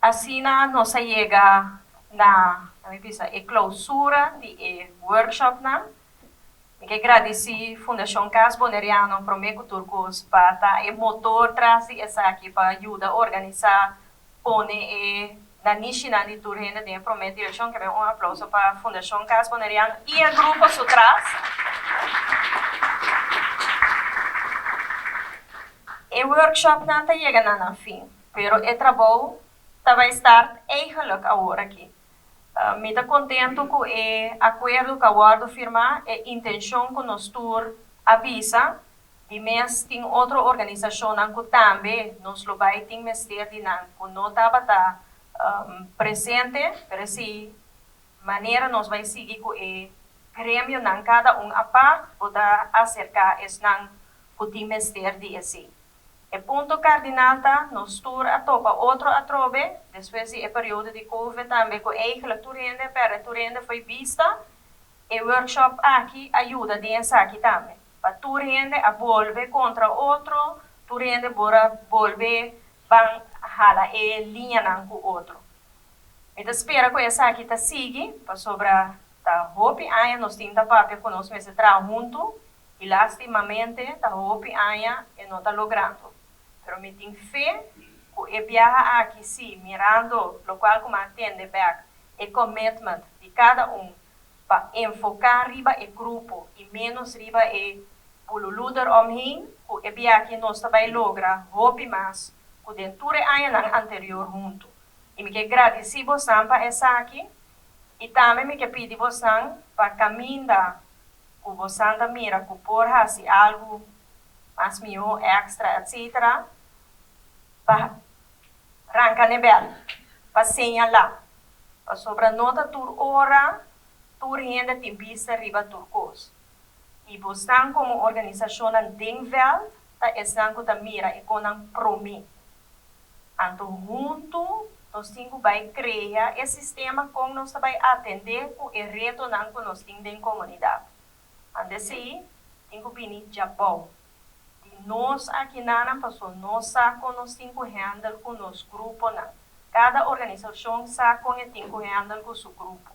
Asina nos a yega na, mi bisa, e klousura di e workshopnan. Mi ke gradisí Fundashon Kas Boneriano promé ku tur kos pa ta e motor tras di esaki pa yuda organisá, pone e nanishinan di tur hende den e promé direkshon. Ke un aplouso pa Fundashon Kas Boneriano i e grupo su tras. E workshopnan ta yega na nan fin, pero e trabou ta bai start eigenlijk awor aki. Mi ta kontentu ku e akuerdo ku a wòrdu firmá, e intenshon ku nos tur a bisa, di mes tin otro organisashonnan ku tambe nos lo bai tin mester di nan ku no tabata presente, pero si manera nos bai sigui ku e gremionan kada un apart bo ta aserká esnan ku tin mester di esei. E punto kardinal ta, nos tur a topa otro atrobe, despues di e periodo di Covid tambe ku eigenlijk tur hende a pèrdè tur hende fo'i bista. E workshop aki a yuda den esaki tambe, pa tur hende a bolbe kontra otro, tur hende por a bolbe ban hala e liñanan ku otro. Mi ta spera ku esaki ta sigui, pasobra ta hopi aña nos tin ta papia ku nos mester traha huntu. I lastimamente ta hopi aña e no ta logrando. Pero mi tin fe ku e biaha aki si, mirando lokual ku mi a tende bèk, e commitment di kada un pa enfoká riba e grupo i ménos riba e bululú eromheen, ku e biaha aki nos ta bai logra hopi mas ku den tur e añanan anterior huntu. I mi ke gradisí bosnan pa esaki i tambe mi ke pidi bosnan pa kaminda ku bosan ta mira ku por hasi algu mas mihó, èkstra, etsetera, pa ranka n'e bèl, pa señalá. Pasobra no ta tur ora tur hende tin bista riba tur kos. I bosnan komo organisashonnan den vèlt ta esnan ku ta mira e konan promé. Anto huntu nos tin ku bai krea e sistema kon nos ta bai atendé ku e retonan ku nos tin den komunidat. Anto esei tin ku bini djabou di nos akinanan paso nos sa kon nos tin ku hèndel ku nos gruponan. Kada organisashon sa kon e tin ku hèndel ku su grupo.